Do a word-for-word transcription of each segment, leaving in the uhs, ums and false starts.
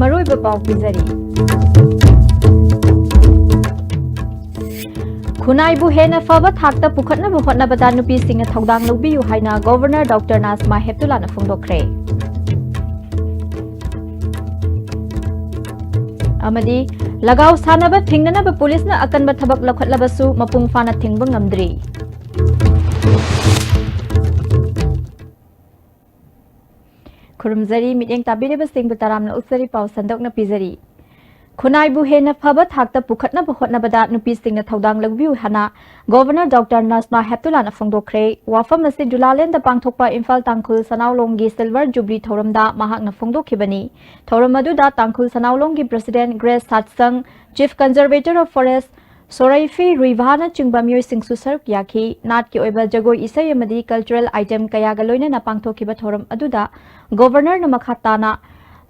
ꯃꯔꯨꯑꯣꯏꯕ ꯄꯥꯎ ꯄꯤꯖꯔꯤ꯫ ꯈꯨꯟꯅꯥꯏꯕꯨ ꯍꯦꯟꯅ ꯐꯕ ꯊꯥꯛꯇ ꯄꯨꯈꯠꯅꯕ ꯍꯣꯠꯅꯕꯗ ꯅꯨꯄꯤꯁꯤꯡꯅ ꯊꯧꯗꯥꯡ ꯂꯧꯕꯤꯌꯨ ꯍꯥꯏꯅ ꯒꯣꯚꯔꯅꯔ ꯗꯣꯛꯇꯔ ꯅꯥꯖꯃꯥ ꯍꯦꯞꯇꯨꯂꯥꯅ ꯐꯣꯡꯗꯣꯛꯈ꯭ꯔꯦ꯫ ꯑꯃꯗꯤ ꯂꯒꯥꯎ ꯁꯥꯟꯅꯕ ꯊꯤꯡꯅꯅꯕ ꯄꯨꯂꯤꯁꯅ ꯑꯀꯟꯕ ꯊꯕꯛ ꯂꯧꯈꯠꯂꯕꯁꯨ ꯃꯄꯨꯡ ꯐꯥꯅ ꯊꯤꯡꯕ ꯉꯝꯗ꯭ꯔꯤ꯫ ꯈꯨꯔꯨꯝꯖꯔꯤ, ꯃꯤꯠꯌꯦꯡ ꯇꯥꯕꯤꯔꯤꯕꯁꯤꯡꯕꯨ ꯇꯔꯥꯝꯅ ꯑꯣꯛꯆꯔꯤ꯫ ꯄꯥꯎ ꯁꯟꯗꯣꯛꯅ ꯄꯤꯖꯔꯤ꯫ ꯈꯨꯟꯅꯥꯏꯕꯨ ꯍꯦꯟꯅ ꯐꯕ ꯊꯥꯛꯇ ꯄꯨꯈꯠꯅꯕ ꯍꯣꯠꯅꯕꯗ ꯅꯨꯄꯤꯁꯤꯡꯅ ꯊꯧꯗꯥꯡ ꯂꯧꯕꯤꯌꯨ ꯍꯥꯏꯅ ꯒꯣꯚꯔꯅꯔ ꯗꯣꯛꯇꯔ ꯅꯥꯖꯃꯥ ꯍꯦꯞꯇꯨꯂꯥꯅ ꯐꯣꯡꯗꯣꯛꯈ꯭ꯔꯦ꯫ ꯋꯥꯐꯝ ꯑꯁꯤ ꯖꯨꯂꯥꯂꯦꯟꯗ ꯄꯥꯡꯊꯣꯛꯄ ꯏꯝꯐꯥꯜ ꯇꯥꯡꯈꯨꯜ ꯁꯅꯥꯎꯂꯣꯡꯒꯤ ꯁꯤꯜꯚꯔ ꯖꯨꯕꯂꯤ ꯊꯧꯔꯝꯗ ꯃꯍꯥꯛꯅ ꯐꯣꯡꯗꯣꯛꯈꯤꯕꯅꯤ꯫ ꯊꯧꯔꯝ ꯑꯗꯨꯗ ꯇꯥꯡꯈꯨꯜ ꯁꯅꯥꯎꯂꯣꯡꯒꯤ president Grace Shatsang, chief conservator of forest ꯁꯣꯔꯩꯐꯤ ꯔꯨꯏꯚꯥꯅꯆꯤꯡꯕ ꯃꯤꯑꯣꯏꯁꯤꯡꯁꯨ ꯁꯔꯨꯛ ꯌꯥꯈꯤ꯫ ꯅꯥꯠꯀꯤ ꯑꯣꯏꯕ ꯖꯒꯣꯏ ꯏꯁꯩ ꯑꯃꯗꯤ ꯀꯜꯆꯔꯦꯜ ꯑꯥꯏꯇꯦꯝ ꯀꯌꯥꯒ ꯂꯣꯏꯅꯅ ꯄꯥꯡꯊꯣꯛꯈꯤꯕ ꯊꯧꯔꯝ ꯑꯗꯨꯗ ꯒꯣꯚꯔꯅꯔꯅ ꯃꯈꯥ ꯇꯥꯅ,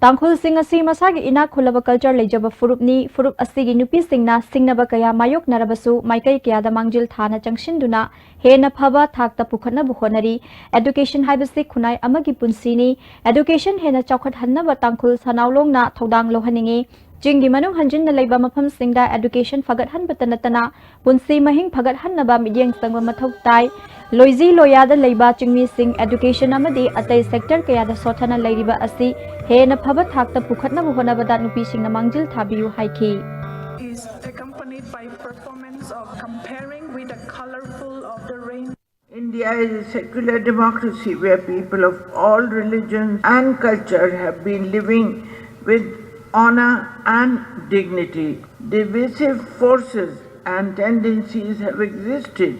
"ꯇꯥꯡꯈꯨꯜꯁꯤꯡ ꯑꯁꯤ ꯃꯁꯥꯒꯤ ꯏꯅꯥꯛ ꯈꯨꯜꯂꯕ ꯀꯜꯆꯔ ꯂꯩꯖꯕ ꯐꯨꯔꯨꯞꯅꯤ꯫ ꯐꯨꯔꯨꯞ ꯑꯁꯤꯒꯤ ꯅꯨꯄꯤꯁꯤꯡꯅ ꯁꯤꯡꯅꯕ ꯀꯌꯥ ꯃꯥꯌꯣꯛꯅꯔꯕꯁꯨ ꯃꯥꯏꯀꯩ ꯀꯌꯥꯗ ꯃꯥꯡꯖꯤꯜ ꯊꯥꯅ ꯆꯪꯁꯤꯟꯗꯨꯅ ꯍꯦꯟꯅ ꯐꯕ ꯊꯥꯛꯇ ꯄꯨꯈꯠꯅꯕ ꯍꯣꯠꯅꯔꯤ꯫ ꯑꯦꯗꯨꯀꯦꯁꯟ ꯍꯥꯏꯕꯁꯤ ꯈꯨꯟꯅꯥꯏ ꯑꯃꯒꯤ ꯄꯨꯟꯁꯤꯅꯤ꯫ ꯑꯦꯗꯨꯀꯦꯁꯟ ꯍꯦꯟꯅ ꯆꯥꯎꯈꯠꯍꯟꯅꯕ ꯇꯥꯡꯈꯨꯜ ꯁꯅꯥꯎꯂꯣꯡꯅ ꯊꯧꯗꯥꯡ ꯂꯧꯍꯟꯅꯤꯡꯏ꯫ ꯆꯤꯡꯒꯤ ꯃꯅꯨꯡ ꯍꯟꯖꯤꯟꯅ ꯂꯩꯕ ꯃꯐꯝꯁꯤꯡꯗ ꯑꯦꯗꯨꯀꯦꯁꯟ ꯐꯒꯠꯍꯟꯕꯇ ꯅꯠꯇꯅ ꯄꯨꯟꯁꯤ ꯃꯍꯤꯡ ꯐꯒꯠꯍꯟꯅꯕ ꯃꯤꯠꯌꯦꯡ ꯆꯪꯕ ꯃꯊꯧ ꯇꯥꯏ꯫ ꯂꯣꯏꯖꯤ ꯂꯣꯌꯥꯗ ꯂꯩꯕ ꯆꯤꯡꯃꯤꯁꯤꯡ ꯑꯦꯗꯨꯀꯦꯁꯟ ꯑꯃꯗꯤ ꯑꯇꯩ ꯁꯦꯛꯇꯔ ꯀꯌꯥꯗ ꯁꯣꯠꯊꯅ ꯂꯩꯔꯤꯕ ꯑꯁꯤ ꯍꯦꯟꯅ ꯐꯕ ꯊꯥꯛꯇ ꯄꯨꯈꯠꯅꯕ ꯍꯣꯠꯅꯕꯗ ꯅꯨꯄꯤꯁꯤꯡꯅ ꯃꯥꯡꯖꯤꯜ ꯊꯥꯕꯤꯌꯨ ꯍꯥꯏꯈꯤ꯫ Is accompanied by performance of comparing with the colorful of the rain. India is a secular democracy where people of all religions and culture have been living with honor and dignity. Divisive forces and tendencies have existed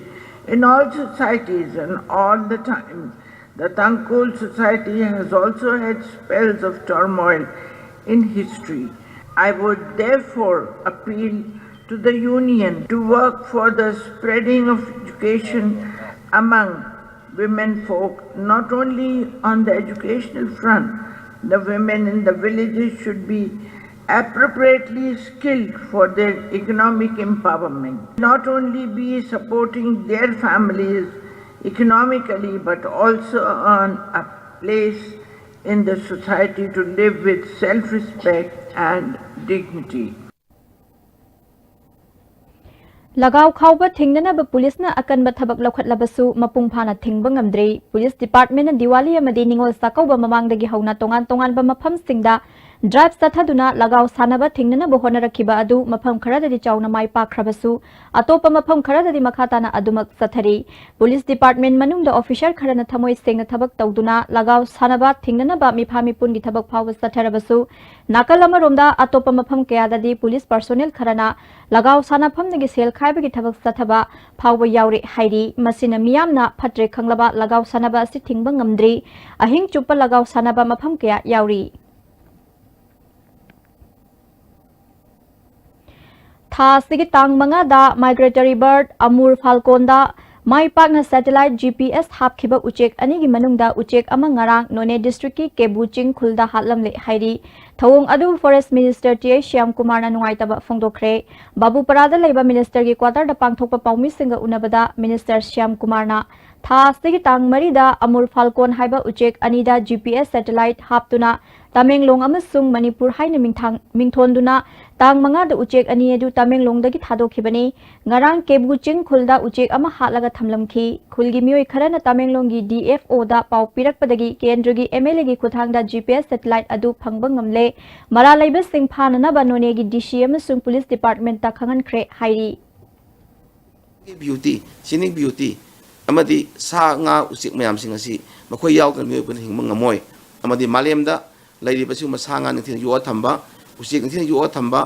in all societies and all the time. The Tangkhul society has also had spells of turmoil in history. I would therefore appeal to the Union to work for the spreading of education among women folk, not only on the educational front, the women in the villages should be appropriately skilled for their economic empowerment, not only be supporting their families economically, but also earn a place in the society to live with self-respect and dignity. ꯂꯒꯥꯎ ꯈꯥꯎꯕ ꯊꯤꯡꯅꯅꯕ ꯄꯨꯂꯤꯁꯅ ꯑꯀꯟꯕ ꯊꯕꯛ ꯂꯧꯈꯠꯂꯕꯁꯨ ꯃꯄꯨꯡ ꯐꯥꯅ ꯊꯤꯡꯕ ꯉꯝꯗ꯭ꯔꯤ꯫ Police ꯗꯤꯄꯥꯔꯠꯃꯦꯟꯅ Diwali ꯑꯃꯗꯤ ꯅꯤꯉꯣꯜ ꯆꯥꯛꯀꯧꯕ ꯃꯃꯥꯡꯗꯒꯤ ꯍꯧꯅ ꯇꯣꯉꯥꯟ ꯇꯣꯉꯥꯟꯕ ꯃꯐꯝꯁꯤꯡꯗ ꯗ꯭ꯔꯥꯏꯚ ꯆꯠꯊꯗꯨꯅ ꯂꯒꯥꯎ ꯁꯥꯟꯅꯕ ꯊꯤꯡꯅꯅꯕ ꯍꯣꯠꯅꯔꯛꯈꯤꯕ ꯑꯗꯨ ꯃꯐꯝ ꯈꯔꯗꯗꯤ ꯆꯥꯎꯅ ꯃꯥꯏ ꯄꯥꯛꯈ꯭ꯔꯕꯁꯨ, ꯑꯇꯣꯞꯄ ꯃꯐꯝ ꯈꯔꯗꯗꯤ ꯃꯈꯥ ꯇꯥꯅ ꯑꯗꯨꯃꯛ ꯆꯠꯊꯔꯤ꯫ ꯄꯨꯂꯤꯁ ꯗꯤꯄꯥꯔꯠꯃꯦꯟ ꯃꯅꯨꯡꯗ ꯑꯣꯐꯤꯁꯔ ꯈꯔꯅ ꯊꯃꯣꯏ ꯁꯦꯡꯅ ꯊꯕꯛ ꯇꯧꯗꯨꯅ ꯂꯒꯥꯎ ꯁꯥꯟꯅꯕ ꯊꯤꯡꯅꯅꯕ ꯃꯤꯐꯥ ꯃꯤꯄꯨꯟꯒꯤ ꯊꯕꯛ ꯐꯥꯎꯕ ꯆꯠꯊꯔꯕꯁꯨ, ꯅꯥꯀꯜ ꯑꯃꯔꯣꯝꯗ ꯑꯇꯣꯞꯄ ꯃꯐꯝ ꯀꯌꯥꯗꯗꯤ ꯄꯨꯂꯤꯁ ꯄꯔꯁꯣꯅꯦꯜ ꯈꯔꯅ ꯂꯒꯥꯎ ꯁꯥꯟꯅꯐꯝꯗꯒꯤ ꯁꯦꯜ ꯈꯥꯏꯕꯒꯤ ꯊꯕꯛ ꯆꯠꯊꯕ ꯐꯥꯎꯕ ꯌꯥꯎꯔꯦ ꯍꯥꯏꯔꯤ꯫ ꯃꯁꯤꯅ ꯃꯤꯌꯥꯝꯅ ꯐꯠꯇ꯭ꯔꯦ ꯈꯪꯂꯕ ꯂꯒꯥꯎ ꯁꯥꯟꯅꯕ ꯑꯁꯤ ꯊꯤꯡꯕ ꯉꯝꯗ꯭ꯔꯤ꯫ ꯑꯍꯤꯡ ꯆꯨꯞꯄ ꯂꯒꯥꯎ ꯁꯥꯟꯅꯕ ꯃꯐꯝ ꯀꯌꯥ ꯌꯥꯎꯔꯤ꯫ ꯊꯥ ꯑꯁꯤꯒꯤ ꯇꯥꯡ ꯃꯉꯥꯗ migratory bird ꯑꯃꯨꯔ ꯐꯥꯜꯀꯣꯟꯗ ꯃꯥꯏ ꯄꯥꯛꯅ satellite G P S ꯍꯥꯞꯈꯤꯕ ꯎꯆꯦꯛ ꯑꯅꯤꯒꯤ ꯃꯅꯨꯡꯗ ꯎꯆꯦꯛ ꯑꯃ ꯉꯔꯥꯡ ꯅꯣꯅꯦ ꯗꯤꯁꯇ꯭ꯔꯤꯛꯀꯤ ꯀꯦꯕꯨ ꯆꯤꯡ ꯈꯨꯜꯗ ꯍꯥꯠꯂꯝꯂꯦ ꯍꯥꯏꯔꯤ꯫ ꯊꯧꯑꯣꯡ ꯑꯗꯨ forest minister T H Shyam ꯀꯨꯃꯥꯔꯅ ꯅꯨꯡꯉꯥꯏꯇꯕ ꯐꯣꯡꯗꯣꯛꯈ꯭ꯔꯦ꯫ ꯕꯥꯕꯨꯄꯔꯥꯗ ꯂꯩꯕ ꯃꯤꯅꯤꯁꯇꯔꯒꯤ ꯀ꯭ꯋꯥꯇꯔꯗ ꯄꯥꯡꯊꯣꯛꯄ ꯄꯥꯎꯃꯤꯁꯤꯡꯒ ꯎꯅꯕꯗ ꯃꯤꯅꯤꯁꯇꯔ ꯁ꯭ꯌꯥꯝ ꯀꯨꯃꯥꯔꯅ ꯊꯥ ꯑꯁꯤꯒꯤ ꯇꯥꯡ ꯃꯔꯤꯗ ꯑꯃꯨꯔ ꯐꯥꯜꯀꯣꯟ ꯍꯥꯏꯕ ꯎꯆꯦꯛ ꯑꯅꯤꯗ G P S satellite ꯍꯥꯞꯇꯨꯅ ꯇꯃꯦꯡꯂꯣꯡ ꯑꯃꯁꯨꯡ ꯃꯅꯤꯄꯨꯔ ꯍꯥꯏꯅ ꯃꯤꯡꯊꯥꯡ-, ꯃꯤꯡꯊꯣꯟꯗꯨꯅ ꯇꯥꯡ ꯃꯉꯥꯗ ꯎꯆꯦꯛ ꯑꯅꯤ ꯑꯗꯨ ꯇꯃꯦꯡꯂꯣꯡꯗꯒꯤ ꯊꯥꯗꯣꯛꯈꯤꯕꯅꯤ꯫ ꯉꯔꯥꯡ ꯀꯦꯕꯨ ꯆꯤꯡ ꯈꯨꯜꯗ ꯎꯆꯦꯛ ꯑꯃ ꯍꯥꯠꯂꯒ ꯊꯝꯂꯝꯈꯤ꯫ ꯈꯨꯜꯒꯤ ꯃꯤꯑꯣꯏ ꯈꯔꯅ ꯇꯃꯦꯡꯂꯣꯡꯒꯤ D F O ꯗ ꯄꯥꯎ ꯄꯤꯔꯛꯄꯗꯒꯤ ꯀꯦꯟꯗ꯭ꯔꯒꯤ M L A ꯒꯤ ꯈꯨꯠꯊꯥꯡꯗ G P S satellite ꯑꯗꯨ ꯐꯪꯕ ꯉꯝꯂꯦ꯫ ꯃꯔꯥꯜ ꯂꯩꯕꯁꯤꯡ ꯐꯥꯅꯅꯕ ꯅꯣꯅꯦꯒꯤ D C ꯑꯃꯁꯨꯡ ꯄꯨꯂꯤꯁ ꯗꯤꯄꯥꯔꯠꯃꯦꯟꯠꯇ ꯈꯪꯍꯟꯈ꯭ꯔꯦ ꯍꯥꯏꯔꯤ꯫ Beauty, scenic beauty ꯑꯃꯗꯤ ꯁꯥ ꯉꯥ ꯎꯆꯦꯛ ꯃꯌꯥꯝꯁꯤꯡ ꯑꯁꯤ ꯃꯈꯣꯏ ꯌꯥꯎꯗꯅ ꯃꯤꯑꯣꯏꯕꯅ ꯍꯤꯡꯕ ꯉꯝꯃꯣꯏ꯫ ꯑꯃꯗꯤ ꯃꯥꯂꯦꯝꯗ ꯂꯩꯔꯤꯕ ꯁꯤꯒꯨꯝꯕ ꯁꯥ ꯉꯥ ꯅꯤꯡꯊꯤꯅ ꯌꯣꯛꯑ ꯊꯝꯕ, ꯎꯆꯦꯛ ꯅꯤꯡꯊꯤꯅ ꯌꯣꯛꯑ ꯊꯝꯕ,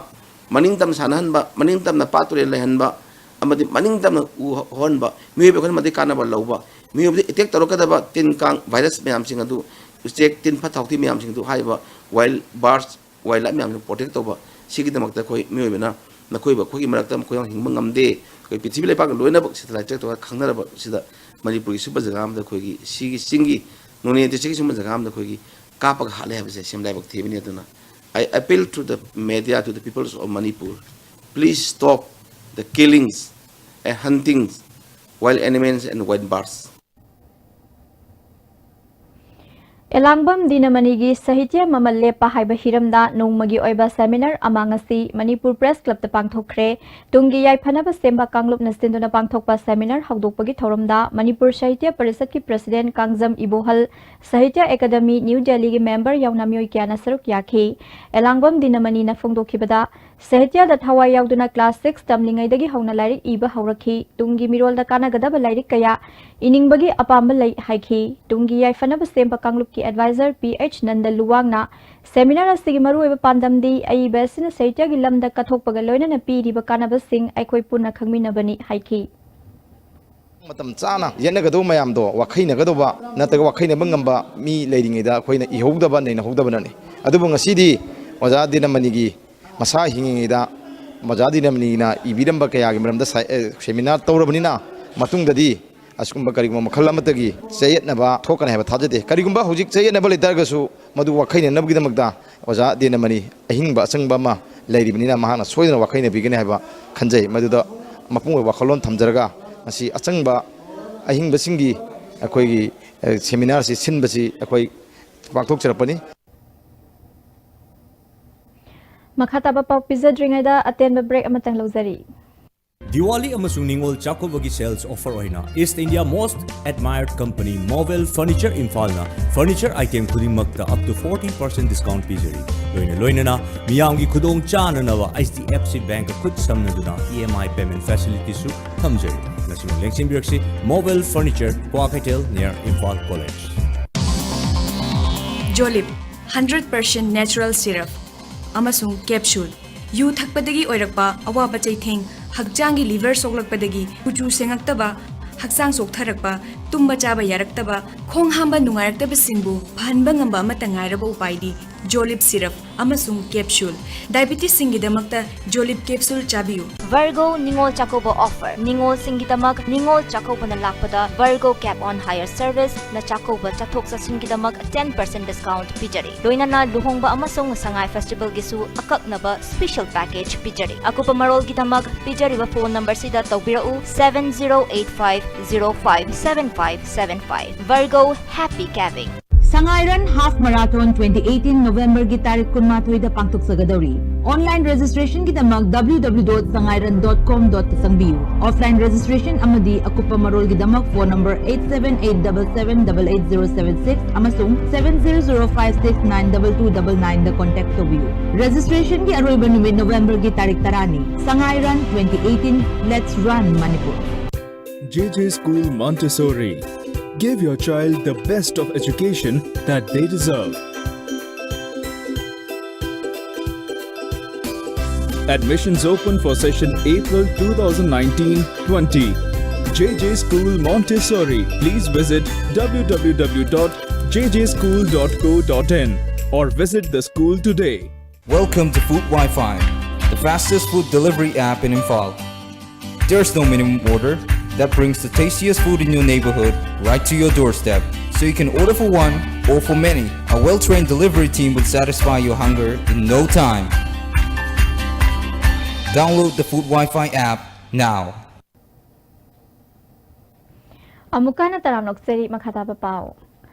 ꯃꯅꯤꯡ ꯇꯝꯅ ꯁꯥꯟꯅꯍꯟꯕ, ꯃꯅꯤꯡ ꯇꯝꯅ ꯄꯥꯠ ꯇꯨꯔꯦꯜ ꯂꯩꯍꯟꯕ, ꯑꯃꯗꯤ ꯃꯅꯤꯡ ꯇꯝꯅ ꯎ ꯍꯧꯍꯟꯕ, ꯃꯤꯑꯣꯏꯕ ꯑꯩꯈꯣꯏꯅ ꯃꯗꯨꯗꯒꯤ ꯀꯥꯟꯅꯕ ꯂꯧꯕ, ꯃꯤꯑꯣꯏꯕꯗ attack ꯇꯧꯔꯛꯀꯗꯕ ꯇꯤꯟ ꯀꯥꯡ virus ꯃꯌꯥꯝꯁꯤꯡ ꯑꯗꯨ ꯎꯆꯦꯛ ꯇꯤꯟ ꯐꯠꯇ ꯍꯥꯎꯊꯤ ꯃꯌꯥꯝꯁꯤꯡ ꯑꯗꯨ ꯍꯥꯏꯔꯤꯕ wild birds, wildlife ꯃꯌꯥꯝꯁꯤꯡ protect ꯇꯧꯕ, ꯁꯤꯒꯤꯗꯃꯛꯇ ꯑꯩꯈꯣꯏ ꯃꯤꯑꯣꯏꯕꯅ ꯅꯈꯣꯏꯕꯨ ꯑꯩꯈꯣꯏꯒꯤ ꯃꯔꯛꯇ ꯃꯈꯣꯏ ꯌꯥꯎꯅ ꯍꯤꯡꯕ ꯉꯝꯗꯦ, ꯑꯩꯈꯣꯏ ꯄ꯭ꯔꯤꯊꯤꯕꯤ ꯂꯩꯄꯥꯛ ꯂꯣꯏꯅꯃꯛ satellite track ꯇꯧꯔꯒ ꯈꯪꯅꯔꯕ ꯁꯤꯗ ꯃꯅꯤꯄꯨꯔꯒꯤ ꯁꯨꯝꯕ ꯖꯒꯥ ꯑꯃꯗ ꯑꯩꯈꯣꯏꯒꯤ ꯁꯤꯒꯤ ꯆꯤꯡꯒꯤ ꯅꯣꯅꯦ district ꯀꯤ ꯁꯨꯝꯕ ꯖꯒꯥ ꯑꯃꯗ ꯑꯩꯈꯣꯏꯒꯤ ꯀꯥꯞꯄꯒ ꯍꯥꯠꯂꯦ ꯍꯥꯏꯕꯁꯦ ꯁꯦꯝ ꯂꯥꯏꯕꯛ ꯊꯤꯕꯅꯤ꯫ ꯑꯗꯨꯅ I appeal to the media, to the peoples of Manipur, please stop the killings and huntings wild animals and wild birds. ꯑꯦꯂꯥꯡꯕꯝ ꯗꯤꯅꯃꯅꯤꯒꯤ ꯁꯥꯍꯤꯇ꯭ꯌ ꯃꯃꯜ ꯂꯦꯞꯄ ꯍꯥꯏꯕ ꯍꯤꯔꯝꯗ ꯅꯣꯡꯃꯒꯤ ꯑꯣꯏꯕ seminar ꯑꯃ ꯉꯁꯤ ꯃꯅꯤꯄꯨꯔ Press Club ꯇ ꯄꯥꯡꯊꯣꯛꯈ꯭ꯔꯦ꯫ ꯇꯨꯡꯒꯤ ꯌꯥꯏꯐꯅꯕ ꯁꯦꯝꯕ ꯀꯥꯡꯂꯨꯞꯅ ꯁꯤꯟꯗꯨꯅ ꯄꯥꯡꯊꯣꯛꯄ seminar ꯍꯧꯗꯣꯛꯄꯒꯤ ꯊꯧꯔꯝꯗ ꯃꯅꯤꯄꯨꯔ ꯁꯥꯍꯤꯇ꯭ꯌ ꯄꯔꯤꯁꯠꯀꯤ President Kangjam Ibohal, Sahitya academy New ꯗꯦꯜꯂꯤꯒꯤ member ꯌꯥꯎꯅ ꯃꯤꯑꯣꯏ ꯀꯌꯥꯅ ꯁꯔꯨꯛ ꯌꯥꯈꯤ꯫ ꯑꯦꯂꯥꯡꯕꯝ ꯗꯤꯅꯃꯅꯤꯅ ꯐꯣꯡꯗꯣꯛꯈꯤꯕꯗ, ꯁꯥꯍꯤꯇ꯭ꯌꯗ ꯊꯋꯥꯏ ꯌꯥꯎꯗꯨꯅ class six ꯇꯝꯂꯤꯉꯩꯗꯒꯤ ꯍꯧꯅ ꯂꯥꯏꯔꯤꯛ ꯏꯕ ꯍꯧꯔꯛꯈꯤ꯫ ꯇꯨꯡꯒꯤ ꯃꯤꯔꯣꯜꯗ ꯀꯥꯟꯅꯒꯗꯕ ꯂꯥꯏꯔꯤꯛ ꯀꯌꯥ ꯏꯅꯤꯡꯕꯒꯤ ꯑꯄꯥꯝꯕ ꯂꯩ ꯍꯥꯏꯈꯤ꯫ ꯇꯨꯡꯒꯤ ꯌꯥꯏꯐꯅꯕ ꯁꯦꯝꯕ ꯀꯥꯡꯂꯨꯞꯀꯤ advisor P H Nanda ꯂꯨꯋꯥꯡꯅ seminar ꯑꯁꯤꯒꯤ ꯃꯔꯨꯑꯣꯏꯕ ꯄꯥꯟꯗꯝꯗꯤ ꯑꯏꯕ ꯑꯁꯤꯅ ꯁꯥꯍꯤꯇ꯭ꯌꯒꯤ ꯂꯝꯗ ꯀꯠꯊꯣꯛꯄꯒ ꯂꯣꯏꯅꯅ ꯄꯤꯔꯤꯕ ꯀꯥꯟꯅꯕꯁꯤꯡ ꯑꯩꯈꯣꯏ ꯄꯨꯟꯅ ꯈꯪꯃꯤꯟꯅꯕꯅꯤ ꯍꯥꯏꯈꯤ꯫ ꯃꯇꯝ ꯆꯥꯅ ꯌꯦꯠꯅꯒꯗꯧꯕ ꯃꯌꯥꯝꯗꯣ ꯋꯥꯈꯩꯅꯒꯗꯧꯕ ꯅꯠꯇ꯭ꯔꯒ ꯋꯥꯈꯩꯅꯕ ꯉꯝꯕ ꯃꯤ ꯂꯩꯔꯤꯉꯩꯗ ꯑꯩꯈꯣꯏꯅ ꯏꯍꯧꯗꯕ, ꯅꯩꯅꯍꯧꯗꯕꯅꯅꯤ꯫ ꯑꯗꯨꯕꯨ ꯉꯁꯤꯗꯤ ꯑꯣꯖꯥ ꯗꯤꯅꯃꯅꯤꯒꯤ ꯃꯁꯥ ꯍꯤꯡꯉꯤꯉꯩꯗ ꯑꯣꯖꯥ ꯗꯤꯅꯃꯅꯤꯅ ꯏꯕꯤꯔꯝꯕ ꯀꯌꯥꯒꯤ ꯃꯔꯝꯗ ꯁꯥ-, ꯑꯦ, seminar ꯇꯧꯔꯕꯅꯤꯅ, ꯃꯇꯨꯡꯗꯗꯤ ꯑꯁꯤꯒꯨꯝꯕ ꯀꯔꯤꯒꯨꯝꯕ ꯃꯈꯜ ꯑꯃꯠꯇꯒꯤ ꯆꯌꯦꯠꯅꯕ ꯊꯣꯛꯀꯅꯤ ꯍꯥꯏꯕ ꯊꯥꯖꯗꯦ꯫ ꯀꯔꯤꯒꯨꯝꯕ ꯍꯧꯖꯤꯛ ꯆꯌꯦꯠꯅꯕ ꯂꯩꯇꯥꯔꯒꯁꯨ, ꯃꯗꯨ ꯋꯥꯈꯩꯅꯅꯕꯒꯤꯗꯃꯛꯇ ꯑꯣꯖꯥ ꯗꯤꯅꯃꯅꯤ ꯑꯍꯤꯡꯕ ꯑꯆꯪꯕ ꯑꯃ ꯂꯩꯔꯤꯕꯅꯤꯅ, ꯃꯍꯥꯛꯅ ꯁꯣꯏꯗꯅ ꯋꯥꯈꯩꯅꯕꯤꯒꯅꯤ ꯍꯥꯏꯕ ꯈꯟꯖꯩ꯫ ꯃꯗꯨꯗ ꯃꯄꯨꯡ ꯑꯣꯏꯕ ꯋꯥꯈꯜꯂꯣꯟ ꯊꯝꯖꯔꯒ, ꯉꯁꯤ ꯑꯆꯪꯕ ꯑꯍꯤꯡꯕꯁꯤꯡꯒꯤ ꯑꯩꯈꯣꯏꯒꯤ, ꯑꯦ, seminar ꯑꯁꯤ ꯁꯤꯟꯕꯁꯤ ꯑꯩꯈꯣꯏ ꯄꯥꯡꯊꯣꯛꯆꯔꯛꯄꯅꯤ꯫ ꯃꯈꯥ ꯇꯥꯕ ꯄꯥꯎ ꯄꯤꯖꯗ꯭ꯔꯤꯉꯩꯗ ꯑꯇꯦꯟꯕ break ꯑꯃꯇꯪ ꯂꯧꯖꯔꯤ꯫ ꯗꯤꯋꯥꯂꯤ ꯑꯃꯁꯨꯡ ꯅꯤꯉꯣꯜ ꯆꯥꯛꯀꯧꯕꯒꯤ sales offer ꯑꯣꯏꯅ East India most admired company Movel Furniture ꯏꯝꯐꯥꯜꯅ furniture item ꯈꯨꯗꯤꯡꯃꯛꯇ up to forty percent discount ꯄꯤꯖꯔꯤ꯫ ꯂꯣꯏꯅ ꯂꯣꯏꯅꯅ ꯃꯤꯌꯥꯝꯒꯤ ꯈꯨꯗꯣꯡ ꯆꯥꯅꯅꯕ H D F C Bank ꯈꯨꯠ ꯁꯝꯅꯗꯨꯅ E M I payment facilityꯁꯨ ꯊꯝꯖꯔꯤ꯫ ꯉꯁꯤꯃꯛ ꯂꯦꯡꯁꯤꯟꯕꯤꯔꯛꯁꯤ, Movel Furniture, Kwakeithel, near Imphal College꯫ ꯖꯣꯂꯤꯞ, hundred percent natural syrup ꯑꯃꯁꯨꯡ capsule꯫ ꯌꯨ ꯊꯛꯄꯗꯒꯤ ꯑꯣꯏꯔꯛꯄ ꯑꯋꯥꯕ ꯆꯩꯊꯦꯡ, ꯍꯛꯆꯥꯡꯒꯤ liver ꯁꯣꯛꯂꯛꯄꯗꯒꯤ ꯀꯨꯆꯨ ꯁꯦꯡꯉꯛꯇꯕ, ꯍꯛꯆꯥꯡ ꯆꯣꯛꯊꯔꯛꯄ, ꯇꯨꯝꯕ ꯆꯥꯕ ꯌꯥꯔꯛꯇꯕ, ꯈꯣꯡ ꯍꯥꯝꯕ ꯅꯨꯡꯉꯥꯏꯔꯛꯇꯕꯁꯤꯡꯕꯨ ꯐꯍꯟꯕ ꯉꯝꯕ ꯑꯃꯠꯇ ꯉꯥꯏꯔꯕ ꯎꯄꯥꯏꯗꯤ ꯖꯣꯂꯤꯞ ꯁꯤꯔꯞ ꯑꯃꯁꯨꯡ capsule. ꯗꯥꯏꯕꯤꯇꯤꯁꯁꯤꯡꯒꯤꯗꯃꯛꯇ ꯖꯣꯂꯤꯞ capsule ꯆꯥꯕꯤꯌꯨ꯫ ꯚꯔꯒꯣ Ningol Chakkouba offer. ꯅꯤꯉꯣꯜꯁꯤꯡꯒꯤꯗꯃꯛ ꯅꯤꯉꯣꯜ ꯆꯥꯛꯀꯧꯕꯅ ꯂꯥꯛꯄꯗ ꯚꯔꯒꯣ ꯀꯦꯞ ꯑꯣꯟ ꯍꯥꯌꯔ ꯁꯔꯚꯤꯁꯅ ꯆꯥꯛꯀꯧꯕ ꯆꯠꯊꯣꯛ ꯆꯠꯁꯤꯟꯒꯤꯗꯃꯛ ten percent discount ꯄꯤꯖꯔꯤ꯫ ꯂꯣꯏꯅꯅ ꯂꯨꯍꯣꯡꯕ ꯑꯃꯁꯨꯡ ꯁꯉꯥꯏ ꯐꯦꯁꯇꯤꯚꯦꯜꯒꯤꯁꯨ ꯑꯀꯛꯅꯕ special package ꯄꯤꯖꯔꯤ꯫ ꯑꯀꯨꯞꯄ ꯃꯔꯣꯜꯒꯤꯗꯃꯛ ꯄꯤꯖꯔꯤꯕ ꯐꯣꯟ ꯅꯝꯕꯔꯁꯤꯗ ꯇꯧꯕꯤꯔꯛꯎ, seven zero eight five zero five seven five seven five꯫ Virgo, happy cabbing! Sangairan Half Marathon twenty eighteen Novemberꯒꯤ ꯇꯥꯔꯤꯛ ꯀꯨꯟꯃꯥꯊꯣꯏꯗ ꯄꯥꯡꯊꯣꯛꯆꯒꯗꯧꯔꯤ꯫ Online registrationꯒꯤꯗꯃꯛ www.sangairan.com.ꯇ ꯆꯪꯕꯤꯌꯨ꯫ Offline registration ꯑꯃꯗꯤ ꯑꯀꯨꯞꯄ ꯃꯔꯣꯜꯒꯤꯗꯃꯛ phone number eight seven eight double seven double eight zero seven six ꯑꯃꯁꯨꯡ seven zero zero five six nine double two double nineꯗ contact ꯇꯧꯕꯤꯌꯨ꯫ Registrationꯒꯤ ꯑꯔꯣꯏꯕ ꯅꯨꯃꯤꯠ Novemberꯒꯤ ꯇꯥꯔꯤꯛ ꯇꯔꯥꯅꯤ꯫ Sangairan twenty eighteen, let's run Manipur. J J School Montessori. Give your child the best of education that they deserve. Admissions open for session April two thousand nineteen twenty. J J School Montessori. Please visit www.jjschool.co.in or visit the school today. Welcome to Food Wi-Fi, the fastest food delivery app in Imphal. There's no minimum order. That brings the tastiest food in your neighborhood right to your doorstep. So you can order for one or for many. A well-trained delivery team will satisfy your hunger in no time. Download the Food Wi-Fi app now. ꯑꯃꯨꯛꯀ ꯍꯟꯅ ꯇꯔꯥꯝꯅ ꯑꯣꯛꯆꯔꯤ꯫ ꯃꯈꯥ ꯇꯥꯕ ꯄꯥꯎ꯫